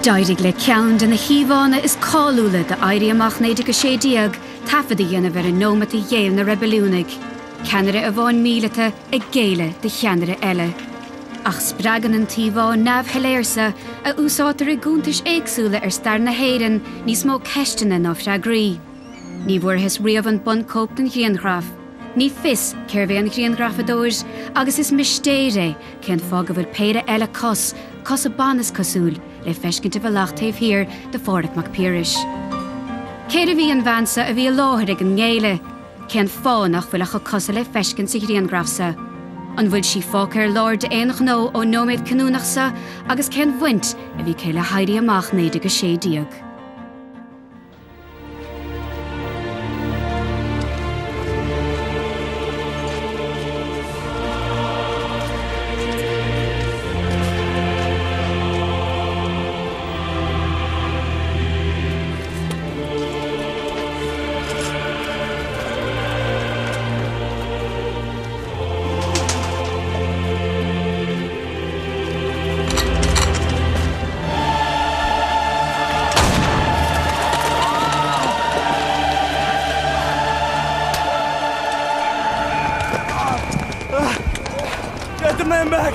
D'éirigh le ceann de na híomhánna is cáiliúla d'Éirí Amach 1916 taifead a dhéanamh ar an nóimeat a ghéill na reibiliúnaigh, ceannaire amháin míleata ag géilleadh do cheannaire eile. Ach spreagann an t-íomhá neamhshoiléir seo, a úsáidtear i gcuntais éagsúla ar stair na hÉireann, níos mó ceisteanna ná freagraí. Ní bhfuarthas riamh an bunchóip den ghrianghraf. Ní fios cérbh é an grianghrafadóir agus is mistéir é cén fáth go bhfuil péire eile cos, cosa ban is cosúil, le feiscint i bhfolach taobh thiar de Phádhraic Mac Piarais. Cérbh í an bhean seo a bhí i láthair ag an ngéilleadh? Cén fáth nach bhfuil ach a cosa le feiscint sa ghrianghraf seo? An bhfuil sí fágtha ar lár d'aon ghnó ón nóiméad cinniúnach seo agus cén bhaint a bhí aici le hÉirí Amach 1916? Get the man back!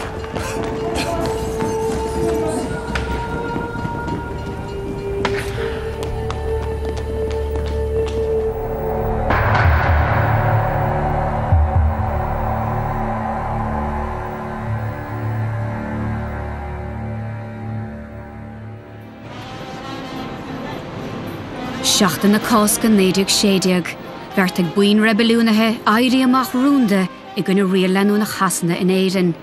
Seachtain na Cásca 1916, bheartaigh buíon reibiliúnaithe éirí amach rúnda i gcoinne riail leanúnach Shasana in Éirinn.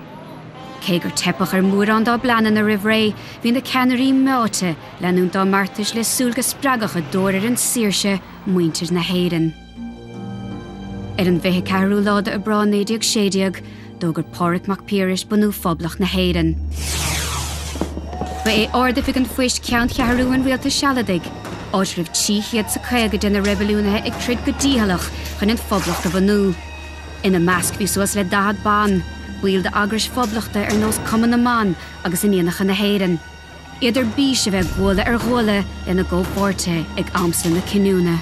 Cé gur teipeadh ar mhórán dá bpleananna roimh ré, bhí na ceannairí meáite leanúint dá mbeartais le súil go spreagfadh a dtóir ar an saoirse muintir na hÉireann. Ar an bhfiche ceathrú lá d'Aibreán 1916, d'fhógair Pádraig Mac Piarais bunú Phoblacht na hÉireann. Ba é Ard-Oifig an Phoist ceanncheathrú an Rialtais Sealadaigh, áit a raibh 350 de na reibiliúnaithe ag troid go dícheallach chun an Phoblacht a bhunú. Ina measc bhí suas le 40 ban, baill d'eagrais phoblachta ar nós Cumann na mBan agus Iníonacha na hÉireann, iad ar bís a bheith guala ar ghuala lena gcomhpháirtithe ag am seo na cinniúna.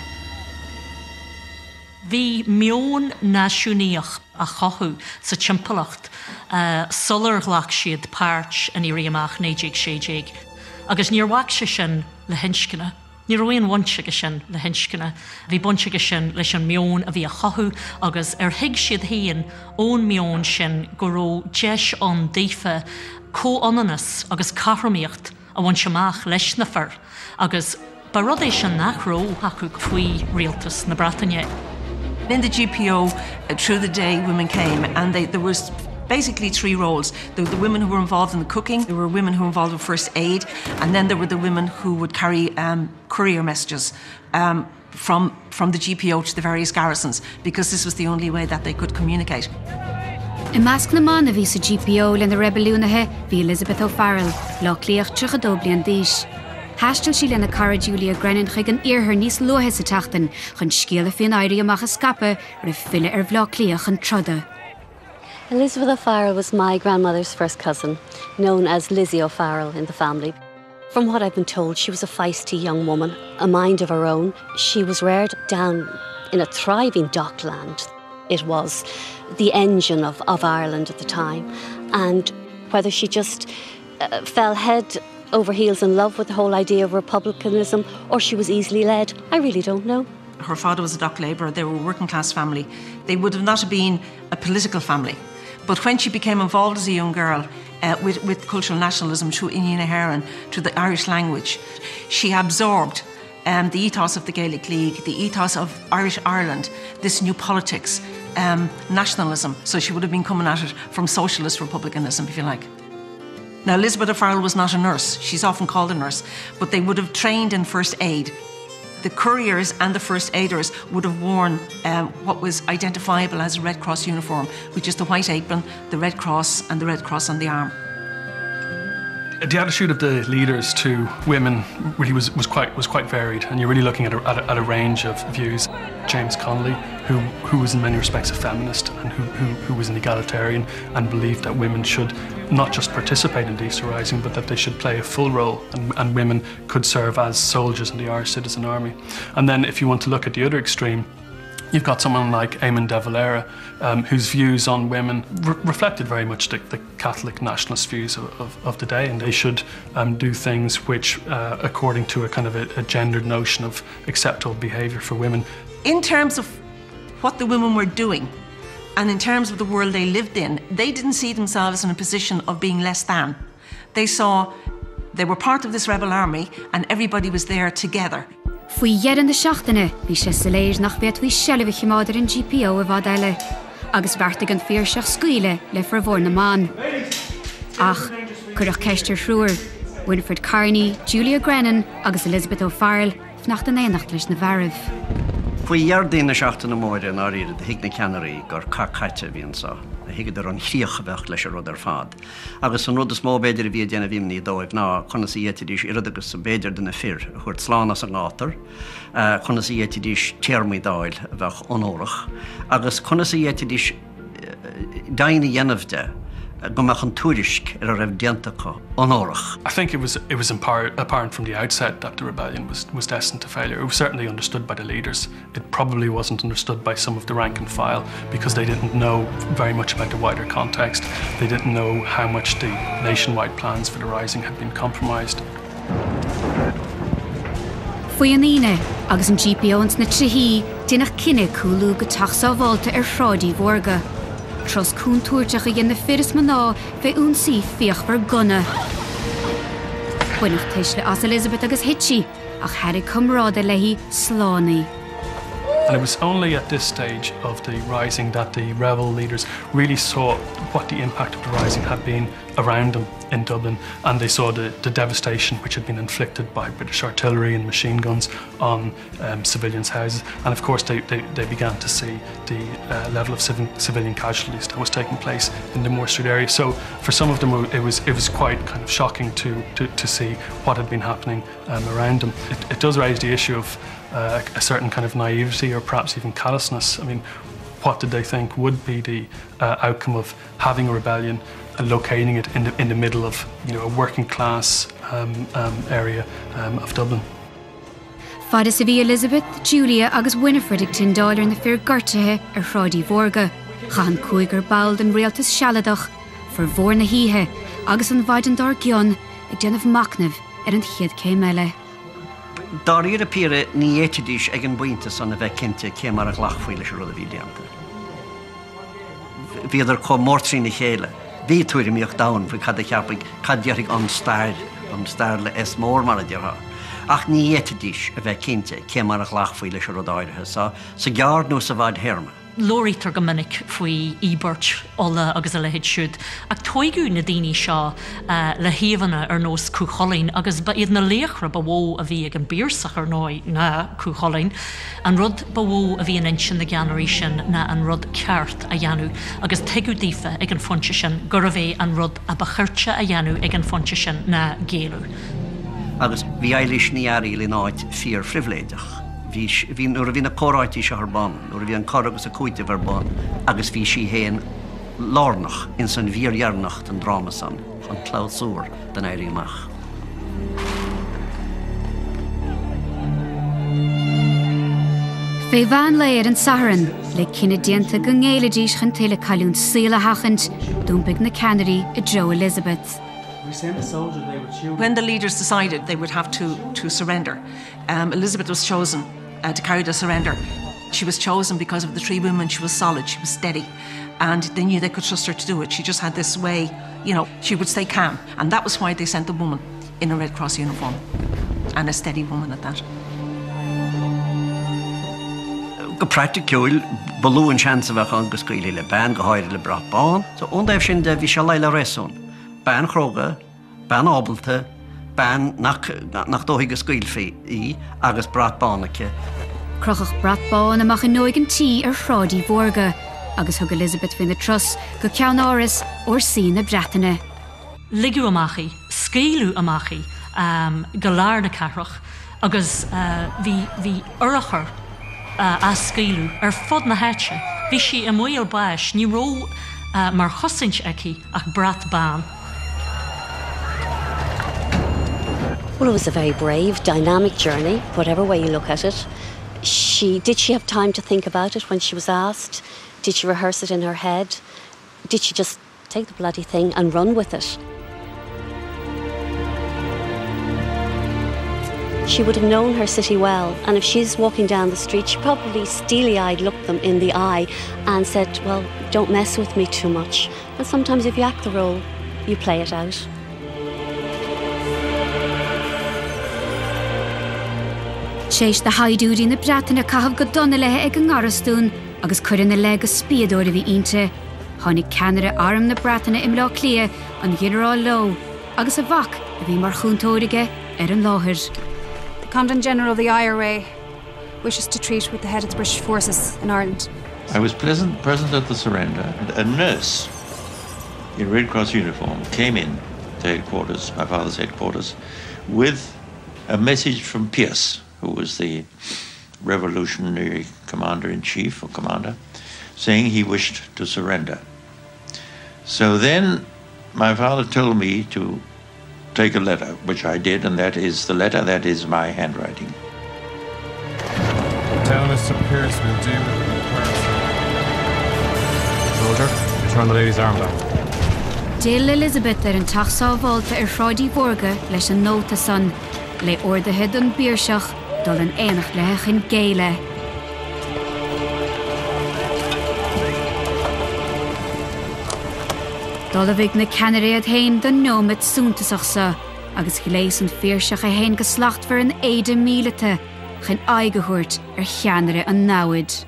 Bhí meon náisiúnaíoch á chothú sa timpeallacht sular ghlac siad páirt in Éirí Amach 1916 agus níor bhac sé sin le hinscne. Ní raibh aon bhaint aige sin le hinscne. Bhí baint aige sin leis an meon a bhí á chothú agus ar thuig siad féin ón meon sin go raibh deis ann daofa comhionannas agus cothromaíocht a bhaint amach leis na fir agus ba rud é sin nach raibh acu faoi rialtas na Breataine. In the GPO, uh, through the day, women came and they, there was basically three roles. There were the women who were involved in the cooking, there were women who were involved with first aid, and then there were the women who would carry um, courier messages um, from, from the GPO to the various garrisons, because this was the only way that they could communicate. I measc na mban a bhí sa GPO le na reibiliúnaithe bhí Elizabeth O'Farrell, Bleá Cliathach 32 bliain d'aois. Thaistil sí lena cara Julia Grennan chuig an iarthar níos luaithe sa tseachtain chun scéala faoin éirí amach a scaipeadh roimh filleadh ar Bhleá Cliath chun troda. Elizabeth O'Farrell was my grandmother's first cousin, known as Lizzie O'Farrell in the family. From what I've been told, she was a feisty young woman, a mind of her own. She was reared down in a thriving dockland. It was the engine of, of Ireland at the time. And whether she just uh, fell head over heels in love with the whole idea of republicanism or she was easily led, I really don't know. Her father was a dock labourer, they were a working class family. They would have not have been a political family. But when she became involved as a young girl uh, with, with cultural nationalism through Inghinidhe na hÉireann, through the Irish language, she absorbed um, the ethos of the Gaelic League, the ethos of Irish Ireland, this new politics, um, nationalism. So she would have been coming at it from socialist republicanism, if you like. Now, Elizabeth O'Farrell was not a nurse. She's often called a nurse, but they would have trained in first aid. The couriers and the first aiders would have worn um, what was identifiable as a Red Cross uniform, which is the white apron, the red cross and the red cross on the arm. The attitude of the leaders to women really was, was quite was quite varied and you're really looking at a, at a, at a range of views. James Connolly, who, who was in many respects a feminist and who, who, who was an egalitarian and believed that women should not just participate in the Easter Rising, but that they should play a full role and, and women could serve as soldiers in the Irish Citizen Army. And then if you want to look at the other extreme, You've got someone like Eamon de Valera, um, whose views on women re reflected very much the, the Catholic nationalist views of, of, of the day, and they should um, do things which, uh, according to a kind of a, a gendered notion of acceptable behaviour for women. In terms of what the women were doing, and in terms of the world they lived in, they didn't see themselves in a position of being less than. They saw they were part of this rebel army and everybody was there together. Faoi dheireadh na seachtaine, bhí sé soiléir nach bhféadfaí seilbh a choimeád ar an GPO i bhfad eile, agus bheartaigh an Piarsach scaoileadh le formhór na mban. Ach cuireadh ceist ar thriúr, Winifred Carney, Julia Grennan agus Elizabeth O'Farrell, fanacht in éineacht leis na bhfearaibh. Faoi Dhéardaoin na Seachtaine Móire i ndáiríre do thuig na ceannairí gur cath caite a bhí anso. Thuigeadar an chríoch a bheadh leis an rud ar fad. Agus an rud is mó b'fhéidir a bhí ag déanamh imní dóibh ná conas a d'fhéadfaidís oiread agus ab fhéidir de na fir a thabhairt slán as an ngátar, conas a d'fhéadfaidís téarmaí d'fháil a bheadh onórach, agus conas a d'fhéadfaidís deimhin a dhéanamh de go mbeadh an tuairisc ar a raibh déanta acu onórach. I think it was it was apparent from the outset that the rebellion was was destined to failure. It was certainly understood by the leaders. It probably wasn't understood by some of the rank and file because they didn't know very much about the wider context. They didn't know how much the nationwide plans for the rising had been compromised. Faoi an Aoine, agus an GPO ins na trithí, deineadh cinneadh cúlú go teach sábháilte ar Shráid Uí Mhórdha. Turas contúirteach a dhein na fir is mná fé ionsaí fíochmhar gunna. Baineadh tuisle as Elizabeth agus thit sí, ach thairg comrádaithe léi slán í. And it was only at this stage of the rising that the rebel leaders really saw what the impact of the rising had been around them in Dublin and they saw the, the devastation which had been inflicted by British artillery and machine guns on um, civilians' houses. And of course, they, they, they began to see the uh, level of civil, civilian casualties that was taking place in the Moore Street area. So for some of them, it was, it was quite kind of shocking to, to, to see what had been happening um, around them. It, it does raise the issue of uh, a certain kind of naivety or perhaps even callousness. I mean, what did they think would be the uh, outcome of having a rebellion and locating it in the, in the middle of you know, a working class um, um, area um, of Dublin. Fad is a bhí Elizabeth, Julia agus Winifred ag tindeáil ar na fir gortaithe ar Shráid Uí Mhórdha, chaith an cúigear ball den rialtas sealadach formhór na hoíche agus an mhaidin dár gcionn ag déanamh machnaimh ar an chéad chéim eile. Dáiríre píre, ní fhéadfaidís ag an bpointe san a bheith cinnte cé mar a ghlacfaí leis an rud a bhí déanta. Bhíodar chomh mór trína chéile. Bhí tuairimíocht ann faoi cad a cheapfaidh, cad déarfaidh an stair, an stair le S mór mar a déarfá. Ach ní fhéadfaidís a bheith cinnte cé mar a ghlacfaí leis an rud áirithe so, sa ghearr nó sa bhfadthéarma. Labhraítear go minic faoi íobairt fhola agus a leithéid siúd, ach tóigeadh na daoine seo le híomhánna ar nós Cú Chulainn agus ba iad na laochra ba mhó a bhí ag an bPiarsach, ar ndóigh, ná Cú Chulainn. An rud ba mhó a bhí in intinn na gceannairí sin ná an rud ceart a dhéanamh agus tuigeadh daofa ag an phointe sin gurbh é an rud a ba chirte a dhéanamh ag an phointe sin ná géilleadh. Agus bhí Eilís Ní Fhearaíl in áit fíor-phribhléideach. Bhí, bhí, nuair a bhí na comhráití seo ar bun, nuair a bhí an cur agus an cúiteamh ar bun agus bhí sí féin lárnach ins an mhír dheireanach den dráma san, an clabhsúr den Éirí Amach. Fé mheán lae ar an Satharn, le cinneadh déanta go ngéillfidís chun tuilleadh cailliúint saoil a sheachaint, d'iompaigh na ceannairí i dtreo Elizabeth. When the leaders decided they would have to, to surrender, um, Elizabeth was chosen uh, to carry the surrender. She was chosen because of the three women. She was solid, she was steady, and they knew they could trust her to do it. She just had this way, you know, she would stay calm. And that was why they sent the woman in a Red Cross uniform, and a steady woman at that. Go praiticiúil, ba lú an seans a bheadh ann go scaoilfí le bean, go háirithe le brat bán. So ón dtaobh sin de, bhí sé luí le réasún. Bean chróga, Bean ábalta, bean nach nach dóichí go scaoilfí í agus brat bán aici. Crochadh brat bán amach fhuinneoig an tí ar Shráid Uí Mhórdha agus thug Elizabeth faoina turas go ceannáras fhórsaí na Breataine. Ligeadh amach í, scaoileadh amach í go lár na cathrach agus bhí, bhí urchar. á scaoileadh ar fud na háite. Bhí sí i mbaol báis, ní raibh mar chosaint aici ach brat bán. Well, it was a very brave, dynamic journey, whatever way you look at it. She did she have time to think about it when she was asked? Did she rehearse it in her head? Did she just take the bloody thing and run with it? She would have known her city well, and if she's walking down the street, she probably steely-eyed looked them in the eye and said, "Well, don't mess with me too much." And sometimes if you act the role, you play it out. Tréis do shaighdiúirí na Breataine caitheamh go dona léi ag an ngarastún agus cur ina leith gur spiadóir a bhí inti, tháinig ceannaire Arm na Breataine i mBleá Cliath, an Ginearál Lowe, agus a mhac, a bhí mar chúntóir aige, ar an láthair. The Commandant General of the IRA wishes to treat with the head of the British forces in Ireland. I was pleasant, present at the surrender, and a nurse in Red Cross uniform came in to headquarters, my father's headquarters, with a message from Pearse, who was the revolutionary commander-in-chief or commander, saying he wished to surrender. So then my father told me to take a letter, which I did, and that is the letter that is my handwriting. Tell Mr. Pearse we'll deal with him in person. Soldier, you turn the lady's arm down. D'fhill Elizabeth ar an teach sábháilte ar Shráid Uí Mhórdha leis an nóta san, le orduithe don bPiarsach dul in éineacht léi chun géilleadh. D'ullmhaigh na ceannairí iad féin don nóiméad suntasach seo agus ghléas an Piarsach é féin go slachtmhar in éide míleata chun aghaidh a thabhairt ar cheannaire an namhad.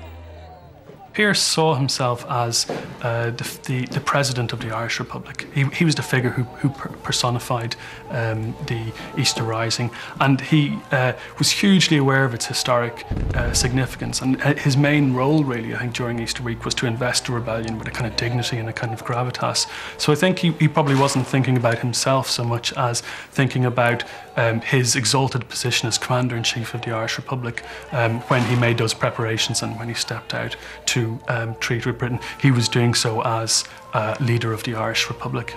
Pearse saw himself as uh, the, the, the president of the Irish Republic. He, he was the figure who, who personified um, the Easter Rising, and he uh, was hugely aware of its historic uh, significance. And uh, his main role, really, I think, during Easter week was to invest the rebellion with a kind of dignity and a kind of gravitas. So I think he, he probably wasn't thinking about himself so much as thinking about um, his exalted position as Commander-in-Chief of the Irish Republic um, when he made those preparations and when he stepped out to um, treat with Britain. He was doing so as uh, leader of the Irish Republic.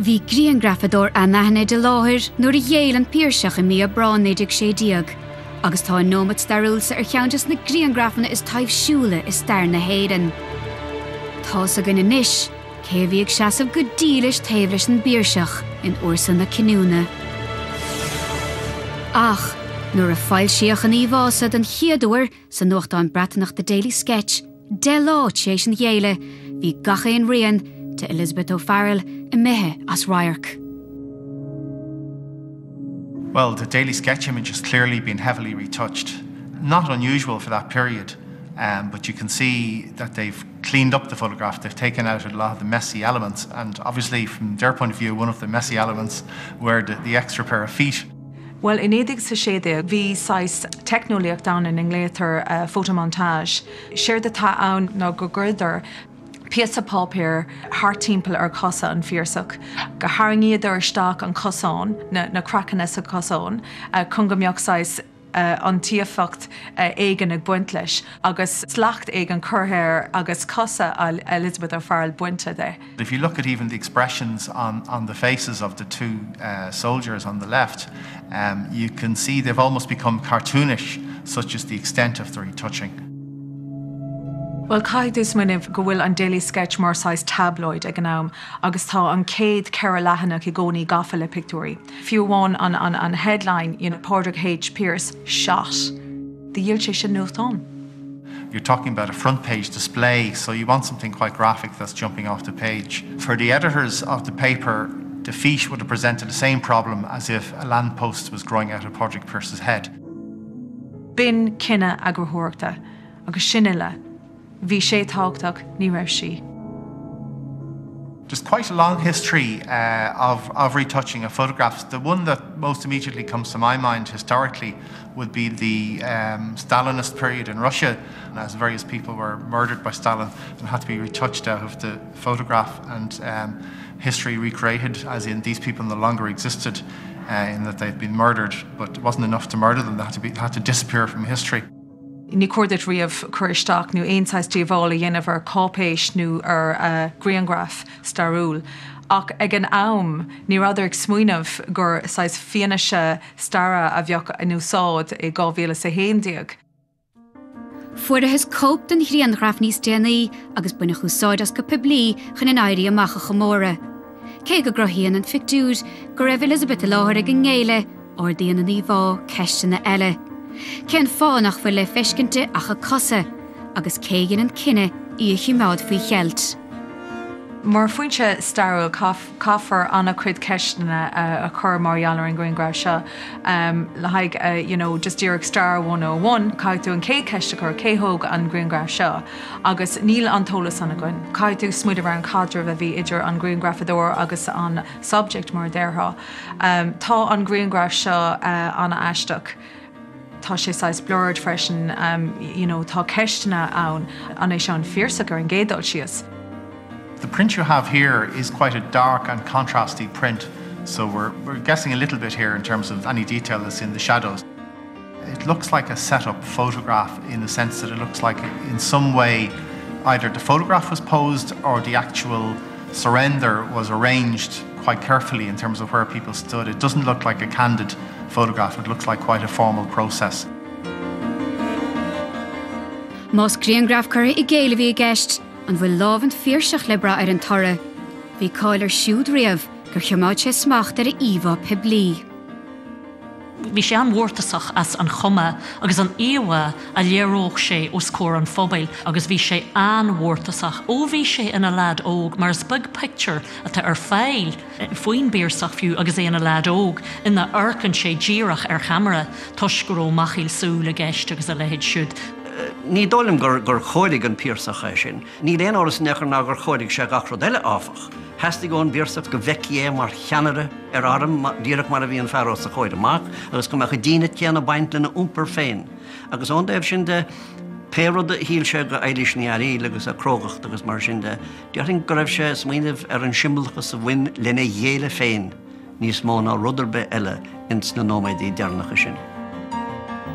Bhí grianghrafadóir anaithnid i láthair nuair a ghéill an Piarsach i mí Aibreáin 1916, agus tá an nóiméad stairiúil seo ar cheann de na grianghrafanna is taibhsiúla i stair na hÉireann. Tá's againn anois Cé a bhí ag seasamh go dílis taobh leis an bPiarsach in uair seo na cinniúna? Ach nuair a foilsíodh an íomhá seo den chéad uair sa nuachtán Breataineach The Daily Sketch, 10 lá tar éis an ghéilleadh, bhí gach aon rian de Elizabeth O'Farrell imithe as radharc. Well, the Daily Sketch image has clearly been heavily retouched. Not unusual for that period, um, but you can see that they've cleaned up the photograph. They've taken out a lot of the messy elements, and obviously, from their point of view, one of the messy elements were the, the extra pair of feet. Bhuel, i 1916 bhí saghas teicneolaíocht ann ina nglaotar photomontage. Séard atá ann ná go gcuireadar píosa páipéir thart timpeall ar chosa an Phiarsaigh, go tharraingíodar isteach an cosán, na creachanna sa chosán, chun go mbeadh saghas iontaofacht éigin ag baint leis, agus slacht éigin curtha air agus cosa Elizabeth O'Farrell bainte de. If you look at even the expressions on, on the faces of the two uh, soldiers on the left, um, you can see they've almost become cartoonish, such as the extent of the retouching. Bhuel, caithfidh tú smaoineamh go bhfuil an Daily Sketch mar saghas tabloid ag an am agus tá an chéad cheithre leathanach i gcónaí gafa le pictiúirí. Fiú amháin an, an, an headline, you know, Pádraig H. Pearse shot. Do dhíol sé sin nuachtán. You're talking about a front page display, so you want something quite graphic that's jumping off the page. For the editors of the paper, the feet would have presented the same problem as if a lamppost was growing out of Pádraig Pearse's head. B'in cinneadh eagarthóireachta. Agus sin uile. Bhí sé tábhachtach, ní raibh sí. There's quite a long history uh, of, of retouching of photographs. The one that most immediately comes to my mind historically would be the um, Stalinist period in Russia, as various people were murdered by Stalin and had to be retouched out of the photograph and um, history recreated, as in these people no longer existed uh, in that they've been murdered, but it wasn't enough to murder them, they had to, be, had to disappear from history. Ní cóir duit riamh cur isteach nó aon saghas díobháil a dhéanamh ar cháipéis nó ar ghrianghraf stairiúil. Ach ag an am, ní rabhadar ag smaoineamh gur saghas fianaise staire a bheadh in úsáid i 2011. Fuarthas cóip den ghrianghraf níos déanaí agus baineadh úsáid as go poiblí chun an Éirí Amach a chomóradh. Cé go gcruthaíonn an phictiúr go raibh Elizabeth i láthair ag an ngéilleadh, Ardaíonn an íomhá ceisteanna eile. Cén fáth nach bhfuil le feiscint di ach a cosa? Agus cé a dhein an cinneadh í a choimeád faoi cheilt? Mar fhoinse stairiúil, caithfear an-chuid ceisteanna a chur mar gheall ar an ghrianghraf seo. Le haghaidh you know just díreach stair 101, caithfidh tú an chéad cheist a chur, cé thóg an grianghraf seo? Agus níl an t-eolas san againn. Caithfidh tú smaoineamh ar an chaidreamh a bhí idir an grianghrafadóir agus an subject, mar a déarfá. Tá an grianghraf seo an-aisteach. Tá sé saghas blurred freisin, you know tá ceisteanna ann, an é seo an Piarsach ar an gcéad dul síos? The print you have here is quite a dark and contrasty print, so we're, we're guessing a little bit here in terms of any detail that's in the shadows. It looks like a set-up photograph in the sense that it looks like in some way either the photograph was posed or the actual surrender was arranged quite carefully in terms of where people stood. It doesn't look like a candid photograph, it looks like quite a formal process. Más grianghraf curtha i gcéill a bhí i gceist, an bhfuil lámh an Phiarsaigh le brath ar an toradh? Bhí cáil air siúd riamh gur choimeád sé smacht ar a íomhá poiblí. Bhí sé an-mhórtasach as an chuma agus an íomhá a léireodh sé os comhair an phobail agus bhí sé an-mhórtasach ó bhí sé ina leaid óg mar is beag pictiúr atá ar fáil faoin bPiarsach fiú agus é ina leaid óg ina amharcann sé díreach ar cheamara toisc go raibh machaíl súl i gceist agus a leithéid siúd. Ní dóigh liom gur chóirigh an Piarsach é sin. Níl aon amhras in aon chor ná gur chóirigh sé gach rud eile, áfach. Theastaigh ón bPiarsach go bhfeicfí é mar cheannaire ar arm, díreach mar a bhí an fear os a chomhair amach, agus go mbeadh an dínit chéanna ag baint lena iompar féin. Agus ón dtaobh sin de, pé rud a shíl sé de Eilís Ní Fhearaíl agus a crógacht agus mar sin de, déarfainn go raibh sé ag smaoineamh ar an siombalachas a bhain lena ghéilleadh féin níos mó ná rud ar bith eile ins na nóiméadaí deireanacha sin.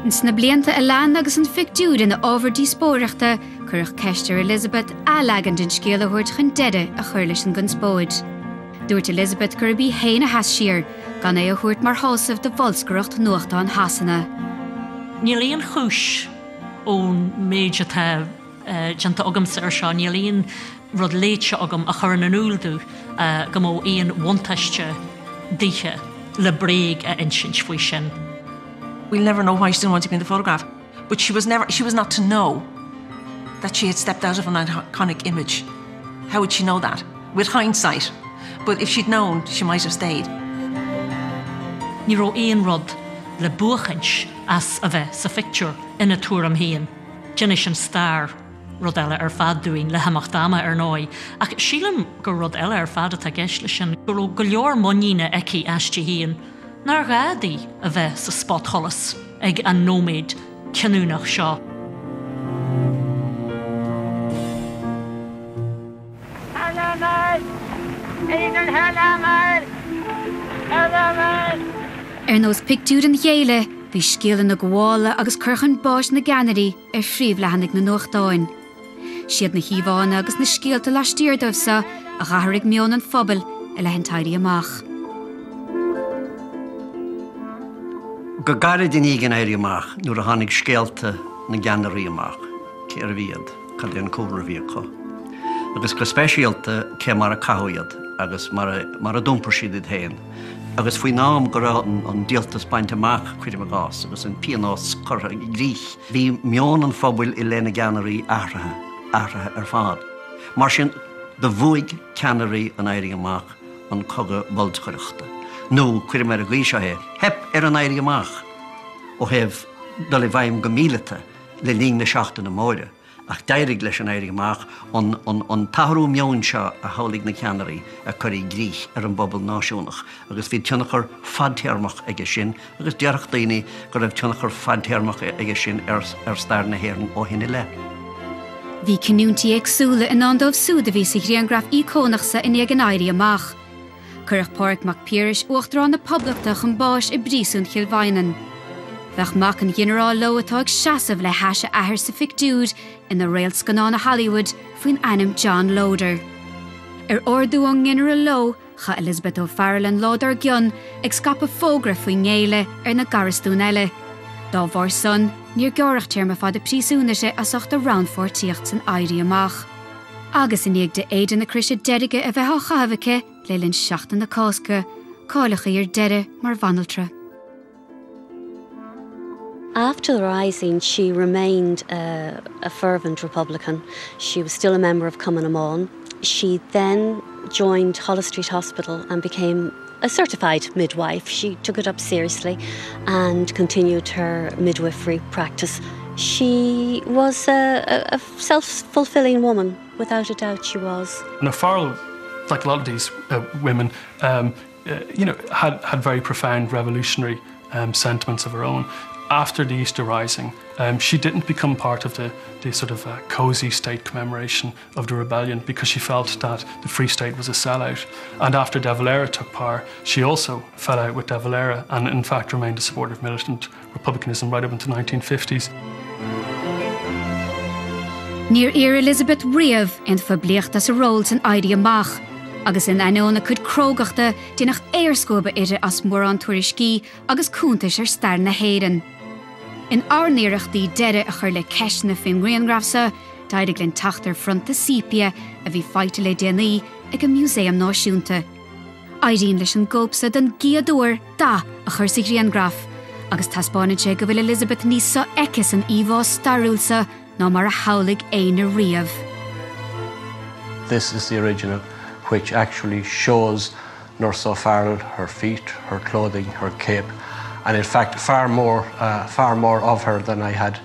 Ins na blianta a lean agus an phictiúr ina ábhar díospóireachta, cuireadh ceist ar Elizabeth athleagan den scéal a thabhairt chun deireadh a chur leis an gconspóid. Dúirt Elizabeth gurb í féin a sheas siar, gan é a thabhairt mar shásamh do bholscaireacht nuachtáin Shasana. Níl aon chúis ón méid atá déanta agamsa ar seo, níl aon rud léite agam a chuireann in iúl domh go mbeadh aon bhuntáiste dithe le bréag a insint faoi sin. We'll never know why she didn't want to be in the photograph, but she was never she was not to know that she had stepped out of an iconic image. How would she know that? With hindsight. But if she'd known, she might have stayed. Ní raibh aon rud le buachaint as a bheith sa phictiúr, ina tuairim féin. D'inis an stair rud eile ar fad dúinn le himeacht ama, ar ndóigh, ach sílim gur rud eile ar fad atá i gceist leis sin, go raibh go leor muiníne aici aisti féin nár ghá di a bheith sa spotsholas ag an nóiméad cinniúnach seo. Ar nós pictiúr an ghéilligh, bhí scéala na gabhála agus cur chun báis na gceannairí ar phríomhleathanaigh na nuachtáin. Siad na híomhánna agus na scéalta laistiar dóibh seo a dh'athraigh meon an phobail i leith an t-éirí amach. Go gairid i ndiaidh an Éirí Amach, nuair a tháinig scéalta na gceannairí amach, cérbh iad, cad é an cúlra a bhí acu, agus go speisialta cé mar a caitheadh iad agus mar a mar a d'iompair siad iad féin, agus faoin am go raibh an díoltas bainte amach, cuirim i gcás, agus an pionós curtha i gcrích, Bhí meon an phobail i leith na gceannairí athraithe, athraithe ar fad. Mar sin, do bhuaigh ceannairí an Éirí Amach an cogadh bolscaireachta. Nó, cuirim ar an gcaoi seo é, theip ar an Éirí Amach ó thaobh dul i bhfeidhm go míleata. le linn na Seachtaine Móire. Ach d'éirigh leis an Éirí Amach an t-athrú meoin seo a shamhlaigh na ceannairí a chur i gcrích ar an bpobal náisiúnach agus bhí tionchar fadtéarmach aige sin agus déarfadh daoine go raibh tionchar fadtéarmach aige sin ar stair na hÉireann ó shin i leith. Bhí cinniúintí éagsúla i ndán dóibh siúd a bhí sa ghrianghraf íocónach seo i ndiaidh an Éirí Amach. Cuireadh Pádraig Mac Piarais, Uachtarán na Poblachta, chun báis i bpríosún Chill Mhaighneann. Bheadh mac an Ghinearáil Lowe atá ag seasamh le hais a athar sa phictiúr ina réalt scannán i Hollywood faoin ainm John Loder. Ar ordú ón nGinearál Lowe, chaith Elizabeth O'Farrell an lá dár gcionn ag scaipeadh fógra faoin ngéilleadh ar na garastúin eile. Dá bharr san, níor gearradh téarma fada príosúin uirthi as ucht a rannpháirtíocht san Éirí Amach. Agus i ndiaidh di éide na Croise Deirge a bheith á chaitheamh aici le linn Seachtain na Cásca, cailleadh í ar deireadh mar bhanaltra. After the Rising, she remained a, a fervent Republican. She was still a member of Cumann na mBan. She then joined Holles Street Hospital and became a certified midwife. She took it up seriously and continued her midwifery practice. She was a, a, a self-fulfilling woman, without a doubt she was. Now Farrell, like a lot of these uh, women, um, uh, you know, had, had very profound revolutionary um, sentiments of her own. After the Easter Rising, um, she didn't become part of the, the sort of uh, cozy state commemoration of the rebellion because she felt that the Free State was a sellout. And after De Valera took power, she also fell out with De Valera and in fact remained a supporter of militant republicanism right up into the 1950s. Níor iarr Elizabeth riamh aon phoiblíocht as a ról san Éirí Amach, agus in ainneoin a cuid crógachta, deineadh aorscuabadh uirthi as mórán tuairiscí agus cuntais ar stair na hÉireann. In ár n-iarrachtaí deireadh a chur le ceisteanna faoin ngrianghraf seo, d'éirigh linn teacht ar phrionta sepia a bhí faighte le déanaí ag an Músaem Náisiúnta. Éiríonn leis an gcóip seo den gcéad uair dath a chur sa ghrianghraf agus taispeánann sé go bhfuil Elizabeth níos sofheicthe san íomhá stairiúil seo ná mar a shamhlaigh éinne riamh. This is the original which actually shows Nurse O'Farrell, her feet, her clothing, her cape, and in fact far more, uh, far more of her than I had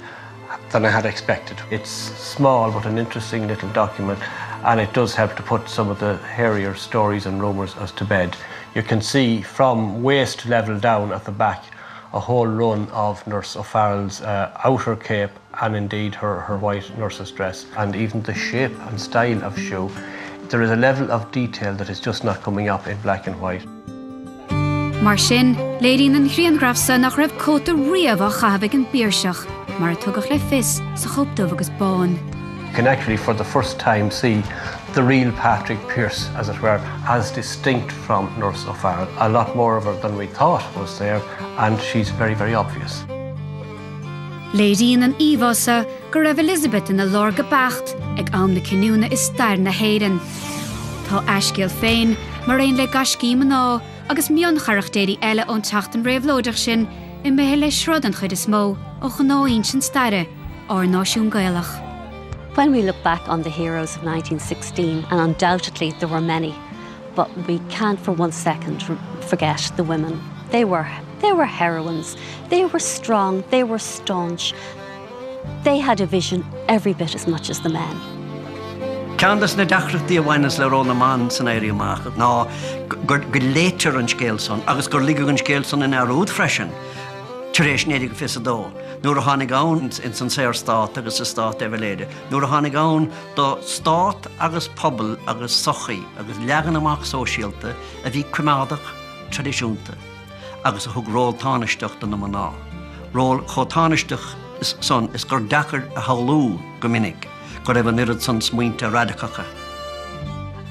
than I had expected. It's small but an interesting little document and it does help to put some of the hairier stories and rumours as to bed. You can see from waist level down at the back a whole run of Nurse O'Farrell's uh, outer cape and indeed her, her white nurse's dress and even the shape and style of shoe. There is a level of detail that is just not coming up in black and white. Mar sin, léiríonn an ghrianghraf seo nach raibh cóta riamh á chaitheamh ag an bPiarsach, mar a tugadh le fios sa chóip dubh agus bán. You can actually for the first time see the real Patrick Pearse, as it were, as distinct from Nurse O'Farrell. A lot more of her than we thought was there, and she's very, very obvious. Léiríonn an íomhá seo go raibh Elizabeth ina lár go beacht ag am na cinniúna i stair na hÉireann. Tá a scéal féin, mar aon le gaiscí mná agus mioncharachtéirí eile ón tseachtain réabhlóideach sin, imithe le sruth den chuid is mó ó ghnáth-insint staire ár náisiún Gaelach. When we look back on the heroes of 1916, and undoubtedly there were many, but we can't for one second forget the women. They were, they were heroines. They were strong, they were staunch. They had a vision every bit as much as the men. Ceann de na deacrachtaí a bhaineas le ról na mban san Éirí Amach ná go léitear an scéal san agus gur ligeadh an scéal san i ndearúd freisin tar éis 1922, nuair a tháinig ann ins an Saorstát agus sa Stát de Valera, nuair a tháinig ann do stát agus pobal agus sochaí agus leagan amach sóisialta a bhí coimeádach traidisiúnta agus a thug ról tánaisteach do na mná, ról chomh tánaisteach san is gur deacair a shamhlú go minic go raibh an oiread san smaointe radacacha.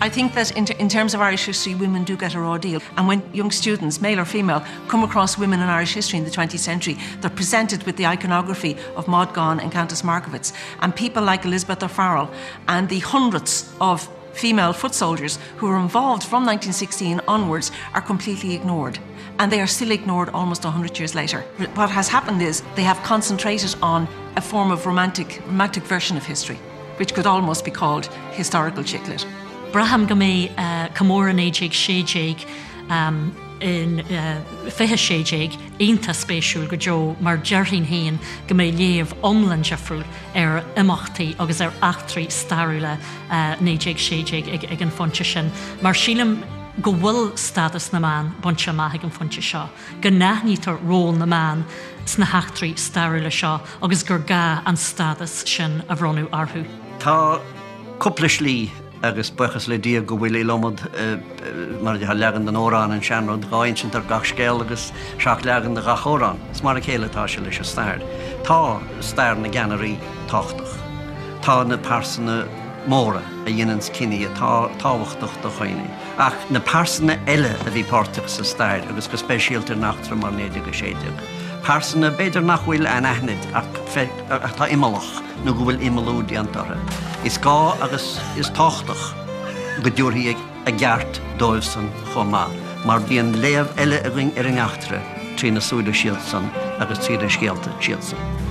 I think that in, in terms of Irish history, women do get a raw deal. And when young students, male or female, come across women in Irish history in the 20th century, they're presented with the iconography of Maud Gonne and Countess Markievicz, and people like Elizabeth O'Farrell and the hundreds of female foot soldiers who were involved from 1916 onwards are completely ignored. And they are still ignored almost 100 years later. What has happened is they have concentrated on a form of romantic, romantic version of history, which could almost be called historical chick lit. Braithim go mbeidh comóradh 1916 in 2016 iontach spéisiúil go deo mar déarfainn féin go mbeidh léamh iomlán difriúil ar imeachtaí agus ar eachtraí stairiúla 1916 ag an phointe sin mar sílim go bhfuil stádas na mban bainte amach ag an phointe seo, go n-aithnítear ról na mban sna heachtraí stairiúla seo agus gur gá an stádas sin a bhronnadh orthu. Tá cúpla slí Agus buíochas le Dia go bhfuil iliomad, mar a déarfá, leagan den amhrán, an seanrud, 2 insint ar gach scéal agus 7 leagan de gach amhrán. Is mar a chéile atá sé leis an stair. Tá stair na gceannairí tábhachtach. Tá na pearsana móra a dhéananns cinní atá tábhachtach do dhaoine. Ach na pearsana eile a bhí páirteach sa stair agus go speisialta in eachtra mar 1916, pearsana b'fhéidir nach bhfuil anaithnid ach atá imeallach, nó go bhfuil imeallú déanta orthu. Is gá agus is tábhachtach go dtabharfaí a gceart dóibhsan chomh maith, mar bíonn léamh eile againn ar an eachtra trí na súile siadsan agus tríd na scéalta siadsan.